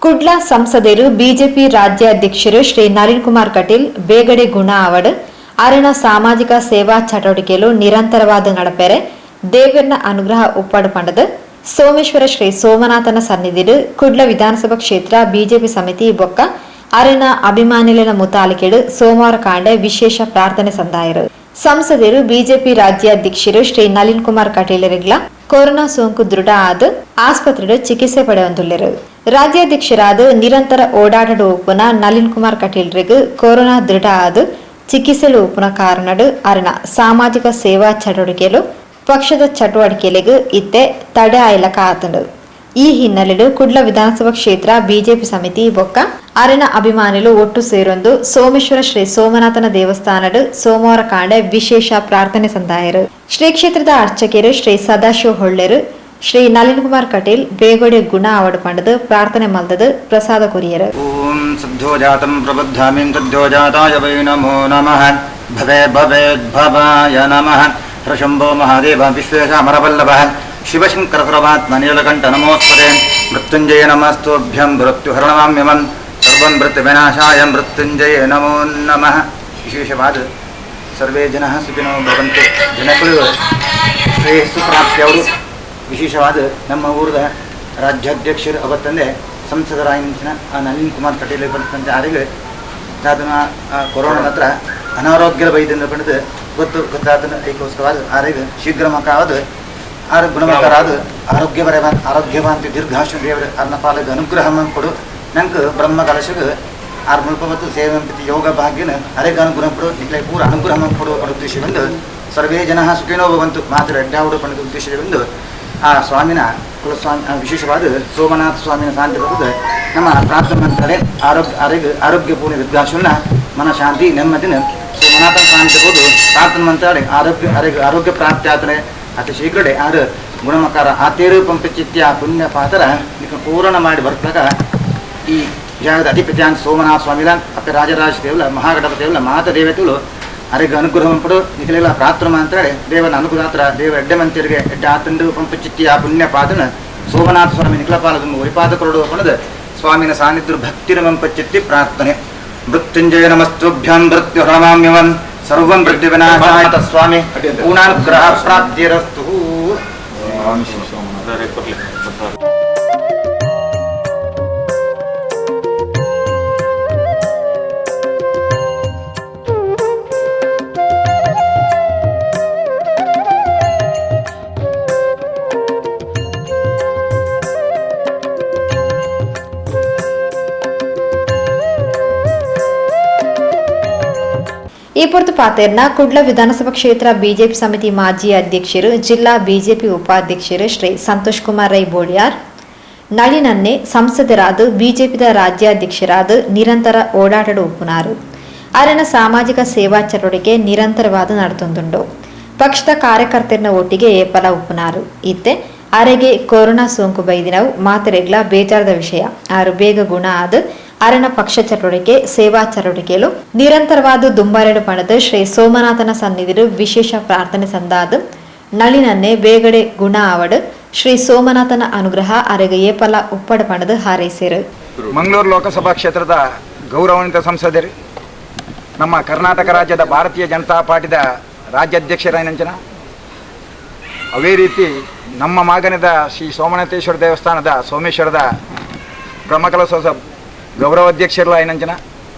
Kudla ಸಂಸದರು BJP ರಾಜ್ಯಾಧ್ಯಕ್ಷರು ಶ್ರೀ ನಳಿನ್ ಕುಮಾರ್ ಕಟೀಲ್ ಬೇಗಡೆ ಗುಣ ಆವಡ್ ಅರೆನ ಸಾಮಾಜಿಕ ಸೇವಾ ಚಟುವಟಿಕೆಲು ನಿರಂತರವಾದ ನಡಪೆರೆ ದೇವೆರ್ನ ಅನುಗ್ರಹ ಉಪ್ಪಡು ಪಂಡದು ಸೋಮೇಶ್ವರ ಶ್ರೀ ಸೋಮನಾಥನ ಸನ್ನಿಧಿಡು ಕುಡ್ಲ ವಿಧಾನಸಭಾ ಕ್ಷೇತ್ರ ಬಿಜೆಪಿ ಸಮಿತಿ ಬೊಕ್ಕ ಅರೆನ ಅಭಿಮಾನಿಲೆನ ಮುತಾಲಿಕೆಡು ಸೋಮವಾರ ಕಾಂಡೆ ವಿಶೇಷ ಪ್ರಾರ್ಥನೆ ಸಂದಾಯರು. ಸಂಸದರು ಬಿಜೆಪಿ ರಾಜ್ಯಾಧ್ಯಕ್ಷರು ಶ್ರೀ ನಳಿನ್ ಕುಮಾರ್ ಕಟೀಲರಿಗ್ಲ ಕೊರೋನಾ ಸೋಂಕು ದೃಢ ಆದ್ ಆಸ್ಪತ್ರೆಡ್ ಚಿಕಿತ್ಸೆ ಪಡೆಯೊಂದುಲ್ಲೆರು. ರಾಜ್ಯಾಧ್ಯಕ್ಷರಾದ ನಿರಂತರ ಓಡಾಟಡ್ ಉಪ್ಪುನ ನಳಿನ್ ಕುಮಾರ್ ಕಟೀಲ್ರಿಗ್ ಕೊರೋನಾ ದೃಢ ಆದ್ ಚಿಕಿತ್ಸೆಲು ಉಪ್ಪುನ ಕಾರಣಡ್ ಅರೆನ ಸಾಮಾಜಿಕ ಸೇವಾ ಚಟುವಟಿಕೆಲು ಪಕ್ಷದ ಚಟುವಟಿಕೆಲೆಗ್ ಇತ್ತೆ ತಡೆ ಆಯಿಲಕ ಆತುಂಡು. ಈ ಹಿನ್ನೆಲೆಡ್ ಕುಡ್ಲ ವಿಧಾನಸಭಾ ಕ್ಷೇತ್ರ ಬಿಜೆಪಿ ಸಮಿತಿ ಬೊಕ್ಕ ಅರೆನ ಅಭಿಮಾನಿಲು ಒಟ್ಟು ಸೇರೊಂದು ಸೋಮೇಶ್ವರ ಶ್ರೀ ಸೋಮನಾಥನ ದೇವಸ್ಥಾನಡ್ ಸೋಮವಾರ ಕಾಂಡೆ ವಿಶೇಷ ಪ್ರಾರ್ಥನೆ ಸಂದಾಯರು. ಶ್ರೀ ಕ್ಷೇತ್ರದ ಅರ್ಚಕರು ಶ್ರೀ ಸದಾಶಿವ ಹೊಳ್ಳೆರು ಶ್ರೀ ನಳಿನ್ ಕುಮಾರ್ ಕಟೀಲ್ ಬೇಗೊಡೆ ಗುಣ ಆವಡ್ ಪಂಡದು ಪ್ರಾರ್ಥನೆ ಮಲ್ದದು ಪ್ರಸಾದ ಕೊರಿಯರು. ಓಂ ಸದ್ಯೋಜಾತಂ ಪ್ರಬುದ್ಧಾಮಿಂ ತದ್ಯೋಜಾತಾಯ ವೈ ನಮೋ ನಮಃ. ಭವೆ ಭವೇದ್ಭವಾಯ ನಮಃ. ಹರಶಂಭೋ ಮಹಾದೇವ ವಿಶ್ವೇಶ ಅಮರವಲ್ಲಭ ಶಿವಶಂಕರ ಸರ್ವಾತ್ಮ ನೀಲಕಂಠ ನಮೋಸ್ತುತೆ. ಮೃತ್ಯುಂಜಯ ನಮಸ್ತುಭ್ಯಂ ಮೃತ್ಯುಹರಣಮಾಮ್ಯಮಂ ಸರ್ವಂ ಮೃತ್ಯುವಿನಾಶಾಯ ಮೃತ್ಯುಂಜಯ ನಮೋ ನಮಃ. ವಿಶೇಷವಾದ ಸರ್ವೇ ಜನ ಸುಖಿನೋ ಭವಂತು, ಜನಗಳು ಶ್ರೇಯಸ್ಸು ಪ್ರಾಪ್ತಿಯವರು. ವಿಶೇಷವಾದ ನಮ್ಮ ಊರದ ರಾಜ್ಯಾಧ್ಯಕ್ಷರು ಅವತ್ತಂದೆ ಸಂಸದರಾಯಿನ ನಳಿನ್ ಕುಮಾರ್ ಕಟೀಲ್ ಬಂತಂತೆ ಆರಿಗೆ ಅದನ್ನ ಕೊರೋನಾ ಹತ್ರ ಅನಾರೋಗ್ಯದ ಬೈದಿಂದ ಪಡೆದು ಗೊತ್ತು ಗೊತ್ತಾದನ ಐಕೋಸ್ಕರವಾದ ಆರಿಗೆ ಶೀಘ್ರ ಮಕಾವದು ಆರು ಗುಣಮುಖರಾದ ಆರೋಗ್ಯ ಬರ ಆರೋಗ್ಯವಾಂತಿ ದೀರ್ಘಾಶು ದೇವರ ಅರ್ನ ಪಾಲಗ ಅನುಗ್ರಹ ಕೊಡು. ನಂಗೆ ಬ್ರಹ್ಮ ಕಲಶಗ ಆರು ಮುಲ್ಪ ಮತ್ತು ಸೇವೆ ಯೋಗ ಭಾಗ್ಯನ ಅರೆಗ ಅನುಗ್ರಹ ಕೊಡು, ನಿಕ್ಲೆ ಪೂರ ಅನುಗ್ರಹ ಕೊಡು ಪಡ ಉದ್ದೇಶವೆಂದು ಸರ್ವೇ ಜನ ಸುಖಿನೋ ಭವಂತು ಮಾತ್ರ ಎಡ್ಡಾವುಡು ಪಂಡಿತ ಉದ್ದೇಶವೆಂದು ಆ ಸ್ವಾಮಿನ ಕುಲಸ್ವಾಮಿ ವಿಶೇಷವಾದ ಸೋಮನಾಥ ಸ್ವಾಮಿನ ಶಾಂತಿ ಬರ್ತದೆ. ನಮ್ಮ ಪ್ರಾರ್ಥನೆ ಮಂತ್ರಾಲಯ ಆರೋಗ್ಯ ಆರೋಗ್ಯ ಆರೋಗ್ಯ ಪೂರ್ಣ ದೀರ್ಘಾಶುನ ಮನ ಶಾಂತಿ ನೆಮ್ಮದಿನ ಸೋಮನಾಥ ಶಾಂತಿ ಬೋದು ಪ್ರಾರ್ಥನೆ ಮಂತ್ರಾಲಯ ಆರೋಗ್ಯ ಆರೋಗ್ಯ ಆರೋಗ್ಯ ಪ್ರಾಪ್ತಿ ಆದರೆ ಅತಿ ಶೀಘ್ರಡೆ ಆರು ಗುಣಮಕಾರ ಆತೇರು ಪಂಪಚಿತ್ಯ ಪುಣ್ಯ ಪಾತ್ರ ಪೂರ್ಣ ಮಾಡಿ ಬರ್ತಾಗ ಈ ಜಾಗದ ಅಧಿಪತ್ಯಾನ್ ಸೋಮನಾಥ ಸ್ವಾಮಿಲ ಅಪ್ಪ ರಾಜರಾಜ ದೇವಲ ಮಹಾಗಣಪತಿ ದೇವಲ ಮಾತ ದೇವತೆಗಳು ಅರೆಗೆ ಅನುಗ್ರಹ ಪಡು ನಿಖಲೆಲ್ಲ ಪ್ರಾರ್ಥನೆ ಅಂತೇಳಿ ದೇವನ ಅನುಗ್ರಹ ದೇವ ಎಡ್ಡೆ ಮಂತಿರಿಗೆ ಎಡ್ಡೆ ಆತಂಡು ಪಂಪಚಿತ್ಯ ಪುಣ್ಯ ಪಾದನ ಸೋಮನಾಥ ಸ್ವಾಮಿ ನಿಖಲಪಾಲದ ಒರಿಪಾದ ಕೊರಡು ಪಣದ ಸ್ವಾಮಿನ ಸಾನ್ನಿಧ್ಯ ಭಕ್ತಿರ ಮಂಪಚಿತ್ತಿ ಪ್ರಾರ್ಥನೆ. ಮೃತ್ಯುಂಜಯ ನಮಸ್ತುಭ್ಯಂ ಮೃತ್ಯುಹರಣಮಾಮ್ಯವನ್ ಸರ್ವಂ ಮೃತ್ಯುವಿನಾಶಾಯ ಸ್ವಾಮಿ ಪೂರ್ಣಾನುಗ್ರಹ ಪ್ರಾಪ್ತಿರಸ್ತು. ಈ ಪೊರ್ತು ಪಾತೇರ್ನ ಕುಡ್ಲ ವಿಧಾನಸಭಾ ಕ್ಷೇತ್ರ ಬಿಜೆಪಿ ಸಮಿತಿ ಮಾಜಿ ಅಧ್ಯಕ್ಷರು ಜಿಲ್ಲಾ ಬಿಜೆಪಿ ಉಪಾಧ್ಯಕ್ಷರು ಶ್ರೀ ಸಂತೋಷ್ ಕುಮಾರ್ ರೈ ಬೋಳಿಯಾರ್ ನಳಿನನ್ನೇ ಸಂಸದರಾದ ಬಿಜೆಪಿದ ರಾಜ್ಯಾಧ್ಯಕ್ಷರಾದ ನಿರಂತರ ಓಡಾಟಡು ಉಪ್ಪುನಾರು. ಅರೆನ ಸಾಮಾಜಿಕ ಸೇವಾ ಚಟುವಟಿಕೆ ನಿರಂತರವಾದ ನಡೆತೊಂದುಂಡು. ಪಕ್ಷದ ಕಾರ್ಯಕರ್ತರನ್ನ ಒಟ್ಟಿಗೆ ಏಪಲ ಉಪ್ಪುನಾರು. ಇತ್ತೆ ಅರೆಗೆ ಕೊರೋನಾ ಸೋಂಕು ಬೈದಿನವು ಮಾತೆರೆಗ್ಲ ಬೇಜಾರದ ವಿಷಯ. ಆರು ಬೇಗ ಗುಣ ಆದ ಅರೆನ ಪಕ್ಷ ಚಟುವಟಿಕೆ ಸೇವಾ ಚಟುವಟಿಕೆಲು ನಿರಂತರವಾದ ದುಂಬಾರೆಡು ಪಣದ ಶ್ರೀ ಸೋಮನಾಥನ ಸನ್ನಿಧಿರು ವಿಶೇಷ ಪ್ರಾರ್ಥನೆ ಸಂದಾದ ನಳಿನನ್ನೇ ಬೇಗಡೆ ಗುಣ ಆವಡು ಶ್ರೀ ಸೋಮನಾಥನ ಅನುಗ್ರಹ ಅರೆಗೆ ಏಪಲ ಉಪ್ಪಡ ಪಣದು ಹಾರೈಸಿರು. ಮಂಗಳೂರು ಲೋಕಸಭಾ ಕ್ಷೇತ್ರದ ಗೌರವಾನ್ವಿತ ಸಂಸದರು, ನಮ್ಮ ಕರ್ನಾಟಕ ರಾಜ್ಯದ ಭಾರತೀಯ ಜನತಾ ಪಾರ್ಟಿದ ರಾಜ್ಯಾಧ್ಯಕ್ಷರಾಯನಂಚನ, ಅದೇ ರೀತಿ ನಮ್ಮ ಮಾಗನದ ಶ್ರೀ ಸೋಮನಾಥೇಶ್ವರ ದೇವಸ್ಥಾನದ ಸೋಮೇಶ್ವರದ ಬ್ರಹ್ಮಕಲಶೋತ್ಸವ ಗೌರವಾಧ್ಯಕ್ಷರಾಯನಂಚನ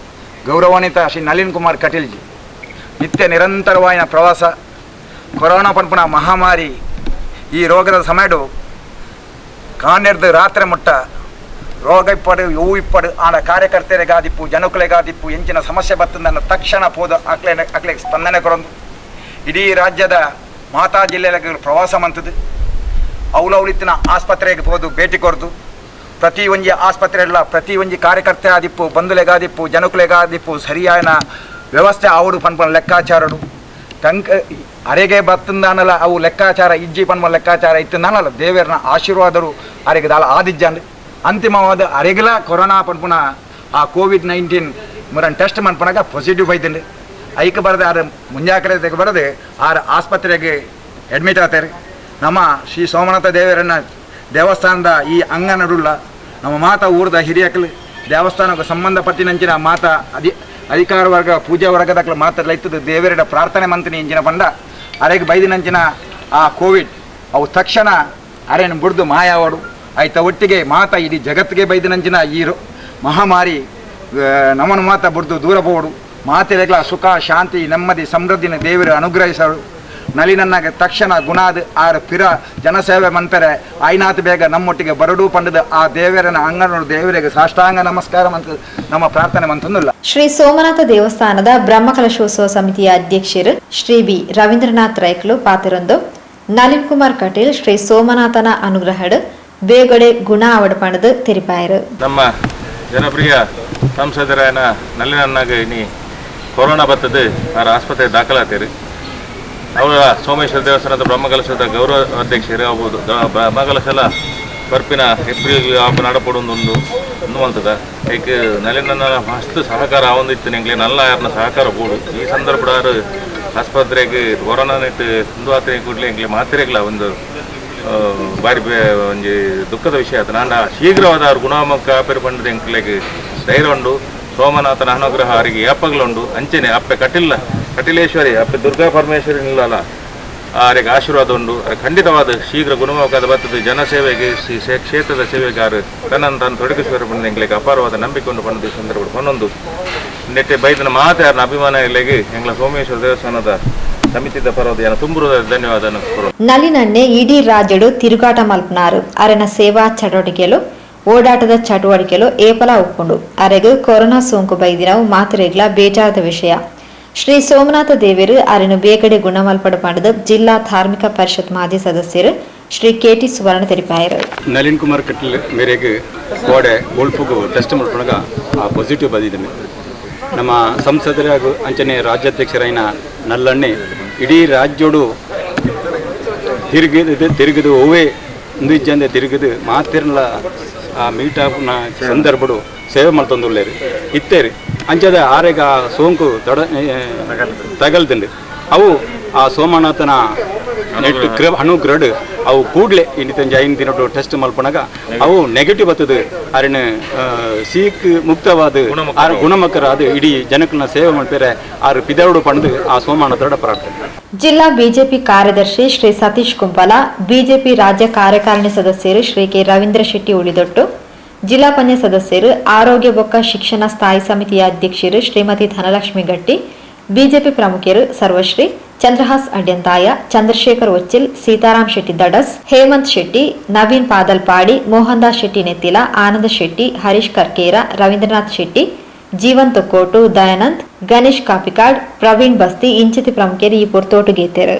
ಗೌರವಾನ್ವಿತ ಶ್ರೀ ನಳಿನ್ ಕುಮಾರ್ ಕಟೀಲ್ಜಿ ನಿತ್ಯ ನಿರಂತರವಾಯಿನ ಪ್ರವಾಸ ಕೊರೋನಾ ಪನ್ಪುನ ಮಹಾಮಾರಿ ಈ ರೋಗದ ಸಮಯಡು ಕಾನೆರ್ದು ರಾತ್ರಿ ಮುಟ್ಟ ರೋಗ ಇಪ್ಪಡು ಇವು ಇಪ್ಪಡು ಆಡ ಕಾರ್ಯಕರ್ತರಿಗಾದಿಪ್ಪು ಜನಕುಲೆಗಾದಿಪ್ಪು ಎಂಚಿನ ಸಮಸ್ಯೆ ಬತ್ತದನ್ನು ತಕ್ಷಣ ಪೋದು ಅಕ್ಲೆ ಅಕ್ಲೆ ಸ್ಪಂದನೆ ಕೊರೊಂದು ಇಡೀ ರಾಜ್ಯದ ಮಾತಾ ಜಿಲ್ಲೆಗಳಿಗೆ ಪ್ರವಾಸ ಮಂತದ್ದು ಅವಲವಲಿತ್ತಿನ ಆಸ್ಪತ್ರೆಗೆ ಪೋದು ಭೇಟಿ ಕೊರ್ದು ಪ್ರತಿ ಒಂಜಿ ಆಸ್ಪತ್ರೆ ಎಲ್ಲ ಪ್ರತಿ ಒಂಜಿ ಕಾರ್ಯಕರ್ತೆ ಆದಿಪ್ಪು ಬಂಧುಲೆಗಾದಿಪ್ಪು ಜನಕುಲೆಗಾದಿಪ್ಪು ಸರಿಯಾದ ವ್ಯವಸ್ಥೆ ಆವಡು ಪನ್ಪನ ಲೆಕ್ಕಾಚಾರಡು ತಂಕ ಅರೆಗೆ ಬತ್ತಂದಾನಲ್ಲ ಅವು ಲೆಕ್ಕಾಚಾರ ಇಜ್ಜಿ ಪನ್ಪ ಲೆಕ್ಕಾಚಾರ ಇತ್ತಂದಾನಲ್ಲ ದೇವರನ ಆಶೀರ್ವಾದರು ಅರೆಗೆ ದಾಲ ಆದಿಜ್ಜಂಡ್ ಅಂತಿಮವಾದ ಅರೆಗಲ ಕೊರೋನಾ ಪನ್ಪುನ ಆ ಕೋವಿಡ್-19 ಮುರನ್ ಟೆಸ್ಟ್ ಮನ್ಪನಾಗ ಪಾಸಿಟಿವ್ ಬೈತಂಡು ಐಕ ಬರದೆ ಆರು ಮುಂಜಾಗ್ರತೆ ಬರದೆ ಆರು ಆಸ್ಪತ್ರೆಗೆ ಅಡ್ಮಿಟ್ ಆಗ್ತಾರೆ. ನಮ್ಮ ಶ್ರೀ ಸೋಮನಾಥ ದೇವರನ್ನ ದೇವಸ್ಥಾನದ ಈ ಅಂಗನಡುಲ್ಲ ನಮ್ಮ ಮಾತಾ ಊರದ ಹಿರಿಯಕಲು ದೇವಸ್ಥಾನಕ್ಕೆ ಸಂಬಂಧಪಟ್ಟಿನಂಚಿನ ಮಾತಾ ಅಧಿಕಾರ ವರ್ಗ ಪೂಜಾ ವರ್ಗದಕ್ಲ ಮಾತ್ರ ಇತ್ತದು ದೇವರ ಪ್ರಾರ್ಥನೆ ಮಂತಿನಿ ಇಂಚಿನ ಪಂಡ ಅರೆಗೆ ಬೈದಿನಂಚಿನ ಆ ಕೋವಿಡ್ ಅವು ತಕ್ಷಣ ಅರೆನ ಬುಡ್ದು ಮಾಯಾವಡು ಆಯ್ತ ಒಟ್ಟಿಗೆ ಮಾತಾ ಇಡೀ ಜಗತ್ತಿಗೆ ಬೈದಿನಂಚಿನ ಈ ಮಹಾಮಾರಿ ನಮ್ಮನ್ನು ಮಾತ ಬುಡ್ದು ದೂರ ಪೋಡು ಮಾತೆರೆಗ್ಲ ಸುಖ ಶಾಂತಿ ನೆಮ್ಮದಿ ಸಮೃದ್ಧಿನ ದೇವರು ಅನುಗ್ರಹಿಸರು ನಲಿನನ್ನಾಗ ತಕ್ಷಣ ಗುಣಾದ ಆರ್ ಪಿರ ಜನಸೇವೆ ಮನ್ಪೆರೆ ಐನಾತ್ ಬೇಗ ನಮ್ಮೊಟ್ಟಿಗೆ ಬರಡು ಪಂಡದ ಆ ದೇವರನ ಅಂಗನೋಡು ದೇವರಿಗೆ ಸಾಷ್ಟಾಂಗ ನಮಸ್ಕಾರ ಅಂತ ನಮ್ಮ ಪ್ರಾರ್ಥನೆ ಮಂತಂದಿಲ್ಲ. ಶ್ರೀ ಸೋಮನಾಥ ದೇವಸ್ಥಾನದ ಬ್ರಹ್ಮಕಲಶೋತ್ಸವ ಸಮಿತಿಯ ಅಧ್ಯಕ್ಷರು ಶ್ರೀ ಬಿ ರವೀಂದ್ರನಾಥ್ ರೈಕ್ಲು ಪಾತಿರೊಂದು ನಳಿನ್ ಕುಮಾರ್ ಕಟೀಲ್ ಶ್ರೀ ಸೋಮನಾಥನ ಅನುಗ್ರಹಡ್ ಬೇಗಡೆ ಗುಣ ಅವಡ್ ಪಣದು ತೆರಿಪಾಯರು. ನಮ್ಮ ಜನಪ್ರಿಯ ಸಂಸದರಾಯನ ನಲ್ಲಿನನ್ನಾಗ ಇನಿ ಕೊರೋನಾ ಬತ್ತದು ಅವರ ಆಸ್ಪತ್ರೆ ದಾಖಲಾತೀರಿ. ಅವರ ಸೋಮೇಶ್ವರ ದೇವಸ್ಥಾನದ ಬ್ರಹ್ಮಕಲಶದ ಗೌರವ ಅಧ್ಯಕ್ಷರು ಆಗ್ಬೋದು. ಬ್ರಹ್ಮಕಲಶಲ ಬರ್ಪಿನ ಏಪ್ರಿಲ್ ನಡಪಡೊಂದು ಉಂಡು ಮಲ್ತದ ಐಕ್ ನಲಿನ ಮಸ್ತ್ ಸಹಕಾರ ಆವೊಂದಿತ್ತು. ಎಂಕ್ಲೆ ನಲ್ಲ ಯಾರನ್ನ ಸಹಕಾರ ಬೋಡು. ಈ ಸಂದರ್ಭ ಆಸ್ಪತ್ರೆಗೆ ಕೊರೋನಾ ಇತ್ತು ಉಂದು ಆತ ಕೂಡಲೇ ಎಂಕ್ಲೆ ಮಾತ್ರೆಗ್ಲ ಒಂದು ಬಾರಿ ಒಂಜಿ ದುಃಖದ ವಿಷಯ ಆತ. ನಾಂಡ ಶೀಘ್ರವಾದ ಅವ್ರ ಗುಣಮುಖ ಆಪೇರು ಪಂಡದ ಎಂಕ್ಲೆಗ್ ಧೈರ್ಯ ಉಂಡು. ಸೋಮನಾಥನ ಅನುಗ್ರಹ ಅವರಿಗೆ ಯಾಪಗ್ಲ ಉಂಡು. ಅಂಚೆನೆ ಅಪ್ಪೆ ಕಟಿಲ್ಲ ಕಟಿಲೇಶ್ವರಿ ಅಪ್ಪೆ ದುರ್ಗಾ ಪರಮೇಶ್ವರಿ ನಿಲ್ಲಲ್ಲ ಆರಿಗೆ ಆಶೀರ್ವಾದ ಉಂಡು. ಖಂಡಿತವಾದ ಶೀಘ್ರ ಗುಣಮುಖದ ಬರ್ತದೆ. ಜನಸೇವೆಗೆ ಕ್ಷೇತ್ರದ ಸೇವೆಗೆ ಆರು ತನ್ನನ್ನು ತಾನು ತೊಡಗಿಸುವ ಪಂಡ ಎಂಕ್ಲೆಗ್ ಅಪಾರವಾದ ನಂಬಿಕೆ ಉಂಡು ಪಂಡ ಈ ಸಂದರ್ಭ ಪನ್ನೊಂದು ನೆಟ್ಟೆ ಬೈದನ ಮಾತೆ ಅಭಿಮಾನ ಇಲ್ಲೆಗೆ ಎಂಗ್ಲ ಸೋಮೇಶ್ವರ ದೇವಸ್ಥಾನದ ಸಮಿತಿದ ಪರವಾದ ಜನ ತುಂಬುರದ ಧನ್ಯವಾದ. ನಲಿನನ್ನೇ ಇಡೀ ರಾಜ್ಯಡು ತಿರುಗಾಟ ಮಲ್ಪನಾರು. ಅರೆನ ಸೇವಾ ಚಟುವಟಿಕೆಲು ಓಡಾಟದ ಚಟುವಟಿಕೆಲು ಏಪಲ ಉಪ್ಪುಂಡು. ಅರೆಗ್ ಕೊರೋನಾ ಸೋಂಕು ಬೈದಿನವು ಮಾತ್ರೆಗ್ಲ ಬೇಜಾರದ ವಿಷಯ. ಶ್ರೀ ಸೋಮನಾಥ ದೇವರು ಅರೆನು ಬೇಗಡೆ ಗುಣಮಲ್ಪಡು ಪಂಡದು ಜಿಲ್ಲಾ ಧಾರ್ಮಿಕ ಪರಿಷತ್ ಮಾಜಿ ಸದಸ್ಯರು ಶ್ರೀ ಕೆಟಿ ಸುವರ್ಣ ತೆರಿಪಾಯರು. ನಳಿನ್ ಕುಮಾರ್ ಕಟೀಲ್ ಮೇರೆಗೆ ಕೋಡೆ ಬೊಲ್ಪುಗು ಟೆಸ್ಟ್ ಮಲ್ಪನಗ ಆ ಪಾಸಿಟಿವ್ ಬಂದಿದ್ದಾನೆ. ನಮ್ಮ ಸಂಸದರ ಹಾಗೂ ಅಂಚನೆ ರಾಜ್ಯಾಧ್ಯಕ್ಷರಾಯಿನ ನಲ್ಲಣ್ಣೆ ಇಡೀ ರಾಜ್ಯೋಡು ತಿರುಗಿದ ತಿರುಗಿದು ಒವ್ವೇ ಒಂದು ಇಜ್ಜಂದೆ ತಿರುಗಿದು ಮಾತಿರ್ಲ ಆ ಮೀಟ್ ಆಪುನ ಸಂದರ್ಭಡು ಸೇವೆ ಮಲ್ತೊಂದುಲ್ಲೇರು ಇತ್ತೇರು. ಅಂಚದ ಆರೆಗ ಆ ಸೋಂಕು ತಡ ತಗಲ್ದಂಡು ಅವು ಆ ಸೋಮನಾಥನ ನೆಟ್ ಕ್ರ ಅನುಗ್ರಡ್ ಅವು ಕೂಡಲೇ ಇನ್ನಿತಂಜಿ 5 ದಿನಟು ಟೆಸ್ಟ್ ಮಲ್ಪನಗ ಅವು ನೆಗೆಟಿವ್ ಬರ್ತದೆ. ಅರಿನ ಸೀಕ್ ಮುಕ್ತವಾದ ಆರ್ ಗುಣಮುಖರಾದ ಇಡೀ ಜನಕ್ಕನ ಸೇವೆ ಮಲ್ಪೇರೆ ಆರು ಪಿದರುಡು ಪಂದು ಆ ಸೋಮನಾಥರ ಪ್ರಾರ್ಥನೆ. ಜಿಲ್ಲಾ ಬಿಜೆಪಿ ಕಾರ್ಯದರ್ಶಿ ಶ್ರೀ ಸತೀಶ್ ಕುಂಪಲ, ಬಿಜೆಪಿ ರಾಜ್ಯ ಕಾರ್ಯಕಾರಿಣಿ ಸದಸ್ಯರು ಶ್ರೀ ಕೆ ರವೀಂದ್ರ ಶೆಟ್ಟಿ ಉಳಿದೊಟ್ಟು, ಜಿಲ್ಲಾ ಪಂಚಾಯತ್ ಸದಸ್ಯರು, ಆರೋಗ್ಯ ಬೊಕ್ಕ ಶಿಕ್ಷಣ ಸ್ಥಾಯಿ ಸಮಿತಿಯ ಅಧ್ಯಕ್ಷರು ಶ್ರೀಮತಿ ಧನಲಕ್ಷ್ಮಿ ಗಟ್ಟಿ, ಬಿಜೆಪಿ ಪ್ರಮುಖರು ಸರ್ವಶ್ರೀ ಚಂದ್ರಹಾಸ್ ಅಡ್ಯಂತಾಯ, ಚಂದ್ರಶೇಖರ್ ಒಚ್ಚಿಲ್, ಸೀತಾರಾಮ್ ಶೆಟ್ಟಿ ದಡಸ್, ಹೇಮಂತ್ ಶೆಟ್ಟಿ, ನವೀನ್ ಪಾದಲ್ಪಾಡಿ, ಮೋಹನ್ ದಾಸ್ ಶೆಟ್ಟಿ ನೆತ್ತಿಲ, ಆನಂದ ಶೆಟ್ಟಿ, ಹರೀಶ್ ಕರ್ಕೇರ, ರವೀಂದ್ರನಾಥ್ ಶೆಟ್ಟಿ, ಜೀವನ್ ತೊಕ್ಕೋಟು, ದಯಾನಂದ್, ಗಣೇಶ್ ಕಾಪಿಕಾಡ್, ಪ್ರವೀಣ್ ಬಸ್ತಿ ಇಂಚಿತಿ ಪ್ರಮುಖರು ಈ ಪೊರ್ತೋಟು ಗೇತೆರು.